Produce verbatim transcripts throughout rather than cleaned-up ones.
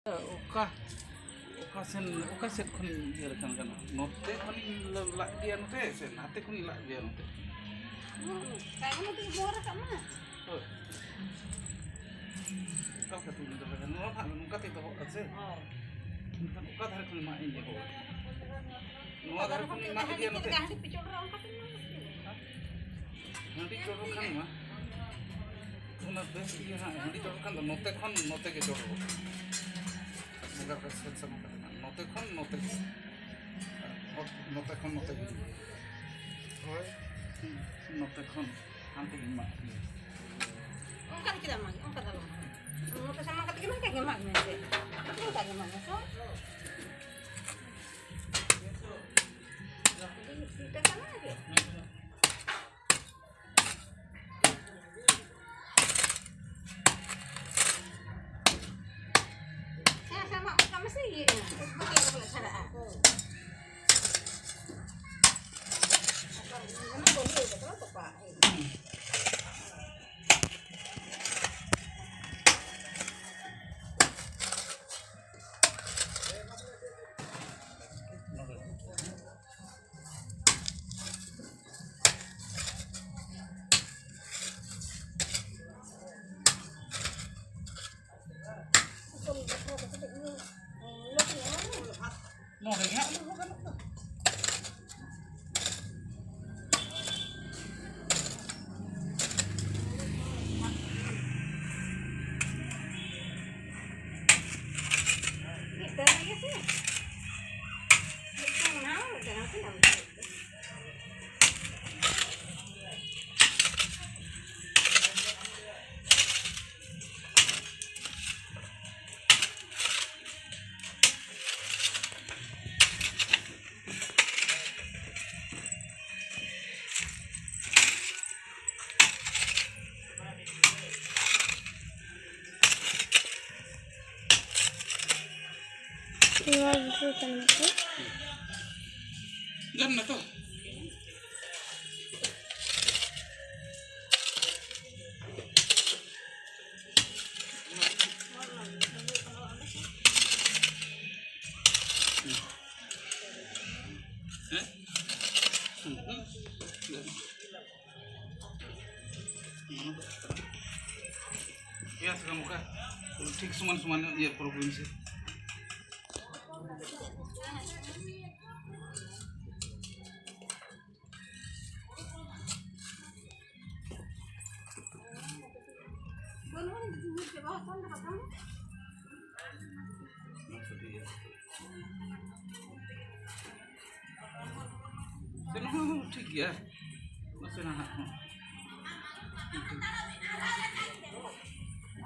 ᱚᱠᱟ, ᱚᱠᱟ ᱥᱮᱱ, ᱚᱠᱟ ᱥᱮᱫ ᱠᱷᱚᱱᱤᱧ ᱤᱭᱟᱹ ᱞᱮᱠᱷᱟᱱ ᱜᱟᱱᱚᱜᱼᱟ? ᱱᱚᱛᱮ ᱠᱷᱚᱱᱤᱧ ᱞᱟ-, ᱞᱟᱜ ᱤᱫᱤᱭᱟ ᱱᱚᱛᱮ, ᱥᱮ ᱱᱟᱛᱮ ᱠᱷᱚᱱᱤᱧ ᱞᱟᱜ ᱤᱫᱤᱭᱟ ᱱᱚᱛᱮ? ᱦᱩᱸ, ᱛᱟᱭᱚᱢ ᱛᱮᱜᱮ ᱵᱚᱦᱚᱨ ᱨᱟᱠᱟᱵ ᱢᱟ᱾ ᱦᱳᱭ᱾ ᱚᱠᱟ ᱞᱮᱠᱟᱛᱮᱧ ᱫᱚᱦᱚᱭᱟ? ᱱᱚᱣᱟ ᱢᱟ ᱱᱚᱝᱠᱟ ᱛᱮ ᱫᱚᱦᱚᱜ ᱠᱟᱱᱟ ᱥᱮ? ᱦᱳᱭ᱾ ᱮᱱᱠᱷᱟᱱ ᱚᱠᱟ ᱫᱷᱟᱨᱮ ᱠᱷᱚᱱ ᱢᱟᱜ ᱤᱧ ᱮᱦᱚᱵᱟ? ᱱᱚᱣᱟ ᱫᱷᱟᱨᱮ ᱠᱷᱚᱱ ᱤᱧ ᱢᱟᱜ ᱤᱫᱤᱭᱟ ᱱᱚᱛᱮ᱾ ᱦᱟᱺᱰᱤ ᱯᱮ ᱪᱚᱰᱚᱨᱟ, ᱚᱱᱠᱟ ᱛᱮ ᱢᱟ ᱢᱩᱥᱠᱤᱞ᱾ ᱦᱟᱺᱰᱤ ᱪᱚᱰᱚᱨ ᱠᱷᱟᱱ ᱢᱟ, ᱚᱱᱟ ᱵᱮᱥ ᱜᱮ ᱦᱟᱸᱜ, ᱦᱟᱺᱰᱤ ᱪᱚᱰᱚᱨ ᱠᱷᱟᱱ ᱫᱚ ᱱᱚᱛᱮ ᱠᱷᱚᱱ ᱱᱚᱛᱮ ᱜᱮ ᱪᱚᱰᱚᱨᱚᱜᱼᱟ᱾ ᱵᱚᱸᱜᱟ ᱠᱚ ᱥᱮᱱ ᱥᱟᱢᱟᱝ ᱠᱟᱛᱮ ᱦᱟᱸᱜ, ᱱᱚᱛᱮ ᱠᱷᱚᱱ ᱱᱚᱛᱮ ᱜᱮ᱾ ᱟᱨ ᱱᱚᱛᱮ ᱠᱷᱚᱱ ᱱᱚᱛᱮ ᱜᱮ᱾ ᱦᱳᱭ᱾ ᱦᱩᱸ, ᱱᱚᱛᱮ ᱠᱷᱚᱱ ᱦᱟᱱᱛᱮ ᱜᱮ ᱢᱟᱜ ᱦᱩᱭᱩᱜᱼᱟ᱾ ᱚᱱᱠᱟ ᱫᱚ ᱪᱮᱫᱟᱜ ᱢᱟᱜ? ᱚᱱᱠᱟ ᱫᱚ ᱟᱞᱚᱢ ᱢᱟᱜᱟ᱾ ᱱᱚᱛᱮ ᱥᱟᱢᱟᱝ ᱠᱟᱛᱮ ᱜᱮ ᱱᱚᱝᱠᱟ ᱜᱮ ᱢᱟᱜ ᱢᱮ ᱥᱮ᱾ ᱱᱚᱝᱠᱟ ᱜᱮ ᱢᱟᱜ ᱢᱮ ᱥᱮ᱾ ᱛᱤ ᱛᱮ ᱠᱟᱱᱟ ᱡᱮ᱾ ᱦᱮᱸ, ᱥᱟᱢᱟᱜ ᱠᱟᱜ ᱢᱮᱥᱮ, ᱤᱭᱟᱹ ᱠᱟᱱᱟ, ᱵᱟᱠᱚ ᱪᱷᱟᱲᱟᱜᱼᱟ᱾ ᱚᱱᱟ ᱠᱚ ᱤᱭᱟᱹ ᱠᱟᱛᱮ ᱛᱚᱯᱟ᱾ ᱱᱚᱰᱮ ᱜᱮ ᱦᱟᱸᱜ ᱩᱱᱤ ᱦᱚᱸ ᱜᱟᱱᱚᱜ ᱫᱚ᱾ ᱢᱤᱫᱴᱟᱝ ᱨᱮᱜᱮ ᱥᱮ᱾ ᱢᱤᱫᱴᱟᱝ ᱚᱱᱟ ᱦᱚᱸ ᱢᱤᱫᱴᱟᱝ ᱦᱚᱸ ᱥᱮ ᱧᱟᱢ ᱠᱮᱫᱟ᱾ ᱱᱚᱣᱟ ᱵᱷᱤᱛᱨᱤ ᱛᱟᱦᱮᱱᱟ ᱠᱚ᱾ ᱜᱟᱱ ᱱᱟ ᱛᱚ? ᱴᱷᱤᱠ ᱥᱚᱢᱟᱱ ᱥᱚᱢᱟᱱ ᱧᱚᱜ ᱤᱭᱟᱹ ᱯᱚᱨᱚᱵᱽ ᱦᱩᱭ ᱢᱮᱥᱮ᱾ ᱥᱮ ᱱᱚᱣᱟ ᱦᱚᱸ ᱴᱷᱤᱠ ᱜᱮᱭᱟ, ᱱᱟᱥᱮ ᱱᱟᱦᱟᱜ ᱦᱚᱸ᱾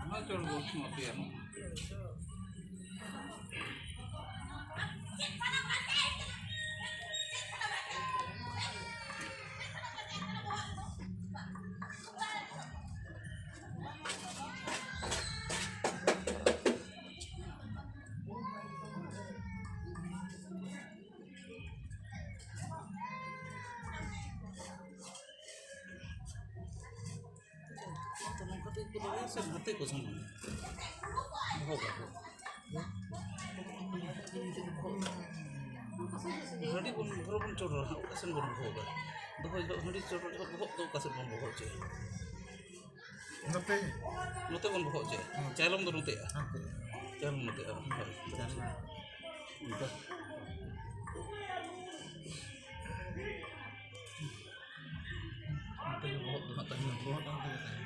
ᱱᱚᱣᱟ ᱪᱚᱲ ᱜᱚᱞ ᱥᱚᱢᱚᱭ ᱯᱮᱭᱟ ᱱᱚᱣᱟ᱾ ᱛᱚ ᱱᱚᱝᱠᱟ ᱛᱮᱜᱮ ᱠᱚ ᱫᱚᱦᱚᱭᱟ ᱥᱮ ᱱᱚᱛᱮ ᱠᱚ ᱥᱟᱢᱟᱝᱟ? ᱫᱚᱦᱚ ᱠᱟᱜ ᱠᱚ᱾ ᱦᱟᱺᱰᱤ ᱵᱚᱱ ᱵᱷᱚᱨᱚ ᱵᱚᱱ ᱪᱚᱰᱚᱨᱟ, ᱚᱠᱟ ᱥᱮᱱ ᱵᱚᱱ ᱫᱚᱦᱚ ᱠᱟᱜᱼᱟ? ᱫᱚᱦᱚᱭ ᱡᱚᱦᱚᱜ ᱦᱟᱺᱰᱤ ᱪᱚᱰᱚᱨ ᱡᱚᱦᱚᱜ ᱵᱚᱦᱚᱜ ᱫᱚ ᱚᱠᱟ ᱥᱮᱫ ᱵᱚᱱ ᱵᱚᱦᱚᱜ ᱦᱚᱪᱚᱭᱟ? ᱱᱚᱛᱮ᱾ ᱱᱚᱛᱮ ᱵᱚᱱ ᱵᱚᱦᱚᱜ ᱦᱚᱪᱚᱭᱟ᱾ ᱦᱮᱸ᱾ ᱪᱟᱭᱞᱚᱢ ᱫᱚ ᱱᱚᱛᱮᱜᱼᱟ᱾ ᱦᱮᱸ᱾ ᱪᱟᱭᱞᱚᱢ ᱱᱚᱛᱮᱜᱼᱟ᱾ ᱦᱳᱭ᱾ ᱪᱟᱭᱞᱚᱢ᱾ ᱚᱱᱠᱟ᱾ ᱱᱚᱛᱮ ᱜᱮ ᱵᱚᱦᱚᱜ ᱫᱚ ᱦᱟᱸᱜ ᱛᱟᱦᱮᱱᱟ᱾ ᱵᱚᱦᱚᱜ ᱫᱚ ᱱᱚᱛᱮ ᱜᱮ ᱛᱟᱦᱮᱱᱟ᱾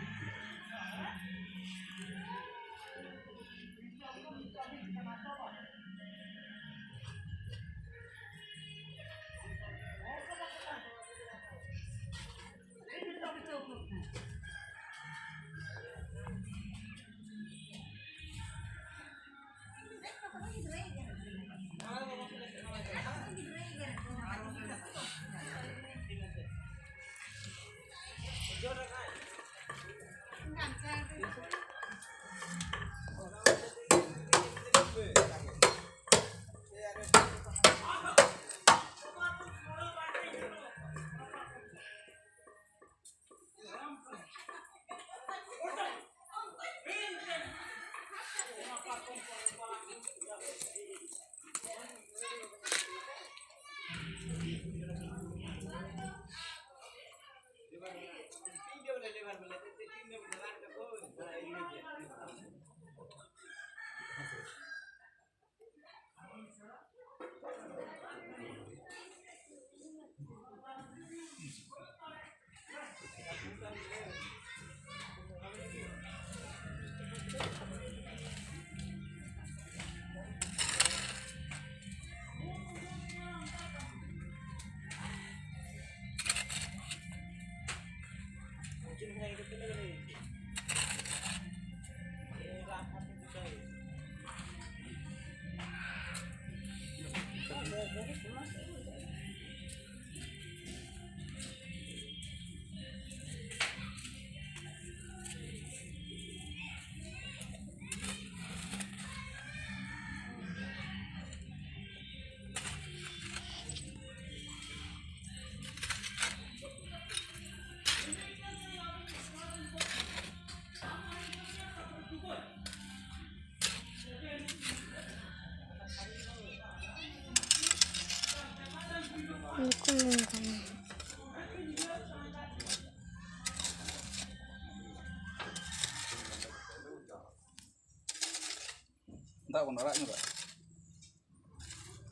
ᱫᱟᱜ ᱵᱚᱱ ᱟᱲᱟᱜ ᱧᱚᱜᱟ᱾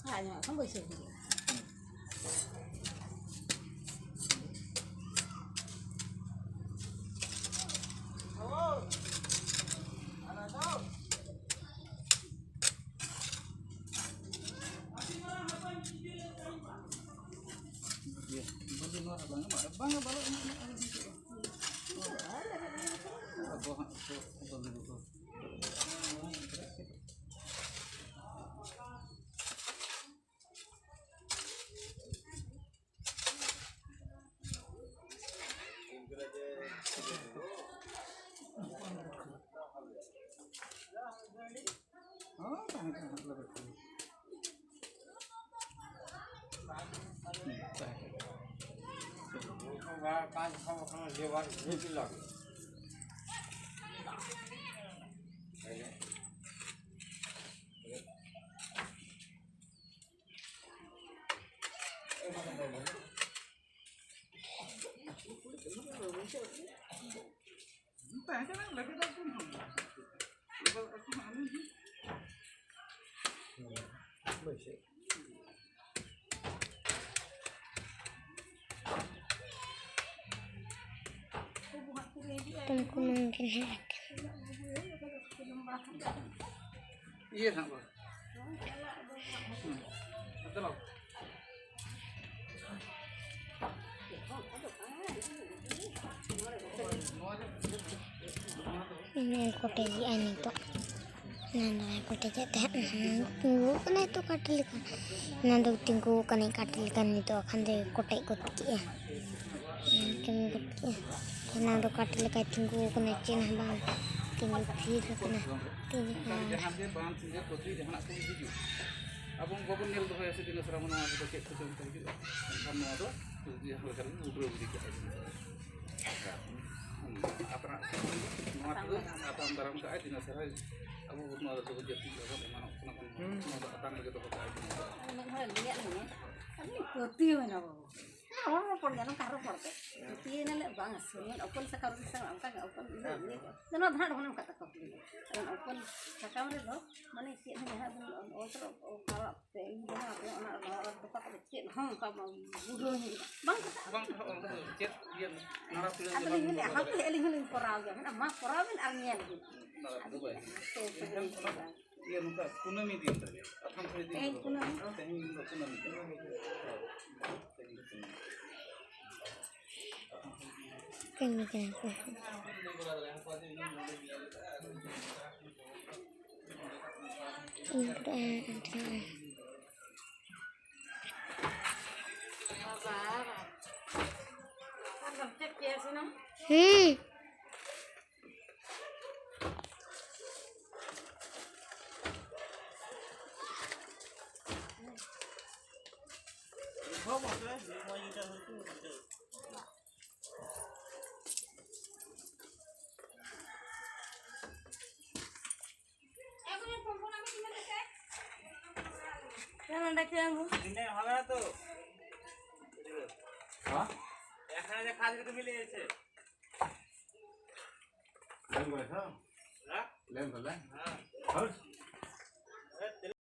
ᱟᱲᱟᱜ ᱧᱚᱜᱟᱜ ᱠᱷᱟᱱ ᱵᱟᱹᱭᱥᱟᱹᱣ ᱦᱩᱭᱩᱜᱼᱟ᱾ ᱤᱭᱟᱹ, ᱵᱟᱹᱞᱤ ᱱᱚᱣᱟ ᱨᱮ ᱵᱟᱝ ᱮᱢᱟ, ᱵᱟᱝ ᱵᱟᱞᱮ ᱮᱢᱟ, ᱮᱢᱟ, ᱮᱢᱟ᱾ ᱟᱫᱚ ᱦᱟᱸᱜ ᱠᱚ ᱵᱟᱹᱞᱤ ᱫᱚᱠᱚ᱾ ᱩᱱᱠᱩ ᱱᱚᱝᱠᱤᱱ ᱦᱮᱡ ᱟᱠᱟᱱᱟ᱾ ᱤᱭᱟᱹ ᱱᱟᱜ ᱵᱚᱞᱮ᱾ ᱦᱩᱸ᱾ ᱪᱟᱞᱟᱣ᱾ ᱤᱧ ᱠᱚᱴᱮᱡᱮᱜᱼᱟ ᱱᱤᱛᱚᱜ᱾ ᱮᱱᱟᱱ ᱫᱚ ᱵᱟᱭ ᱠᱚᱴᱮᱡᱮᱫ ᱛᱟᱦᱮᱸᱫ, ᱮᱱᱟᱱ ᱫᱚ ᱛᱤᱸᱜᱩ ᱠᱟᱱᱟᱭ ᱛᱚ ᱠᱟᱴ ᱞᱮᱠᱟ᱾ ᱮᱱᱟᱱ ᱫᱚ ᱛᱤᱸᱜᱩ ᱠᱟᱱᱟᱭ ᱠᱟᱴ ᱞᱮᱠᱟ, ᱱᱤᱛᱚᱜ ᱠᱷᱟᱱ ᱫᱚᱭ ᱠᱚᱴᱮᱡ ᱜᱚᱫ ᱠᱮᱜᱼᱟ᱾ ᱮᱱᱟᱱ ᱠᱟᱹᱢᱤ ᱜᱚᱫ ᱠᱮᱜᱼᱟ᱾ ᱮᱱᱟᱱ ᱫᱚ ᱠᱟᱴ ᱞᱮᱠᱟᱭ ᱛᱤᱸᱜᱩ ᱠᱟᱱᱟ, ᱪᱮᱫ ᱦᱚᱸ ᱵᱟᱝ᱾ ᱛᱤᱸᱜᱩ ᱛᱷᱤᱨ ᱟᱠᱟᱱᱟ᱾ ᱛᱤᱸᱜᱩ ᱟᱨ ᱡᱟᱦᱟᱸ ᱜᱮ ᱵᱟᱸᱫᱷ ᱥᱮ ᱯᱩᱠᱷᱨᱤ ᱡᱟᱦᱟᱱᱟᱜ ᱠᱚ ᱦᱤᱡᱩᱜ, ᱟᱵᱚ ᱵᱟᱵᱚᱱ ᱧᱮᱞ ᱫᱚᱦᱚᱭᱟ ᱥᱮ ᱫᱤᱱᱟᱹ ᱥᱟᱨᱟ ᱱᱚᱣᱟ ᱨᱮᱫᱚ ᱪᱮᱫ ᱠᱚᱪᱚᱝ ᱠᱚ ᱦᱤᱡᱩᱜᱼᱟ, ᱮᱱᱠᱷᱟᱱ ᱱᱚᱣᱟ ᱫᱚ ᱡᱟᱦᱟᱸ ᱞᱮᱠᱟ ᱨᱮᱜᱮ ᱩᱰᱨᱟᱹᱣ ᱜᱤᱰᱤ ᱠᱟᱜᱼᱟ᱾ ᱟᱯᱱᱟᱨ ᱱᱚᱣᱟ ᱛᱮᱫᱚ ᱟᱛᱟᱝ ᱫᱟᱨᱟᱢ ᱠᱟᱜᱼᱟᱭ, ᱫᱤᱱᱟᱹ ᱥᱟᱨᱟ ᱟᱵᱚ ᱱᱚᱣᱟ ᱨᱮᱫᱚ ᱡᱟᱹᱯᱤᱫ ᱵᱟᱵᱚᱱ ᱮᱢᱟᱱᱚᱜ ᱠᱟᱱᱟ ᱵᱚᱱ, ᱱᱚᱣᱟ ᱫᱚ ᱟᱛᱟᱝ ᱨᱮᱜᱮ ᱫᱚᱦᱚ ᱠᱟᱜᱼᱟᱭ᱾ ᱟᱹᱰᱤ ᱯᱟᱹᱛᱭᱟᱹᱣ ᱮᱱᱟ ᱵᱟᱵᱩ᱾ ᱦᱚᱲ ᱦᱚᱯᱚᱱ ᱜᱮ ᱱᱚᱝᱠᱟ ᱨᱚᱯᱚᱲ ᱛᱮ ᱯᱟᱹᱛᱭᱟᱹᱣ ᱮᱱᱟᱞᱮ, ᱵᱟᱝ ᱥᱩᱱᱩᱢ ᱚᱠᱚᱞ ᱥᱟᱠᱟᱢ ᱨᱮ ᱥᱟᱠᱟᱢ ᱚᱱᱠᱟ ᱜᱮ ᱚᱠᱚᱞ ᱤᱭᱟᱹ ᱤᱭᱟᱹ ᱠᱚ᱾ ᱱᱚᱣᱟ ᱫᱚ ᱦᱟᱸᱜ ᱚᱱᱮ ᱚᱱᱠᱟ ᱛᱟᱠᱚ ᱠᱩᱲᱤ ᱫᱚ᱾ ᱟᱫᱚ ᱚᱠᱚᱞ ᱥᱟᱠᱟᱢ ᱨᱮᱫᱚ ᱢᱟᱱᱮ ᱪᱮᱫ ᱦᱚᱸ ᱡᱟᱦᱟᱸ ᱵᱚᱱ ᱚᱞ ᱛᱚᱨᱟ ᱚᱱᱠᱟ ᱯᱮ ᱤᱧ ᱵᱮᱱᱟᱣ ᱟᱯᱮ ᱚᱱᱟ ᱚᱱᱟ ᱫᱚᱠᱟ ᱠᱚᱫᱚ ᱪᱮᱫ ᱦᱚᱸ ᱚᱱᱠᱟ ᱵᱟᱝ ᱵᱩᱡᱷᱟᱹᱣ ᱦᱩᱭᱩᱜᱼᱟ᱾ ᱵᱟᱝ ᱠᱟᱛᱷᱟ ᱵᱟᱝ ᱠᱟᱛᱷᱟ ᱚᱱᱠᱟ ᱫᱚ ᱪᱮᱫ ᱤᱭᱟᱹ ᱱᱟᱲᱟ ᱯᱤᱲᱟᱹ ᱟᱫᱚ ᱞᱤᱧ ᱢᱮᱱᱮᱫᱼᱟ, ᱦᱟᱯᱮ ᱟᱹᱞᱤᱧ ᱦᱚᱸᱞᱤᱧ ᱠᱚᱨᱟᱣ ᱜᱮᱭᱟ᱾ ᱢᱮᱱᱟ, ᱢᱟ ᱠᱚᱨᱟᱣ ᱵᱤᱱ ᱟᱨ ᱧᱮᱞ ᱵᱤᱱ᱾ ᱱᱟᱲᱟ ᱯᱤᱲᱟᱹ ᱵᱟᱭ ᱦᱩᱭᱩᱜᱼᱟ᱾ ᱦᱮᱸ, ᱦᱮᱸ, ᱦᱮᱸ᱾ ᱤᱭᱟᱹ ᱱᱚᱝᱠᱟ ᱠᱩᱱᱟᱹᱢᱤ ᱫᱤᱱ ᱨᱮᱜᱮ, ᱟᱛᱷᱟᱢ ᱠᱩᱲᱤ ᱫᱤᱱ ᱛᱮᱦᱮᱧ ᱫᱚ ᱵᱟᱝ᱾ ᱠᱩᱱᱟᱹᱢᱤ᱾ ᱛᱮᱦᱮᱧ ᱫᱚ ᱠᱩᱱᱟᱹᱢᱤ ᱫᱤᱱ᱾ ᱦᱳᱭ, ᱛᱮᱦᱮᱧ ᱫᱚ ᱠᱩᱱᱟᱹᱢᱤ᱾ ᱠᱟᱹᱢᱤ ᱠᱟᱱᱟ ᱠᱚ᱾ ᱦᱩᱸ᱾ ᱱᱚᱰᱮ ᱠᱮ ᱟᱹᱜᱩ᱾ ᱦᱮᱸ? এখানে যে কাজ করে মিলে গেছে। লেন করে, হ্যাঁ? হ্যাঁ? লেন তো, লেন। হ্যাঁ। হ্যাঁ।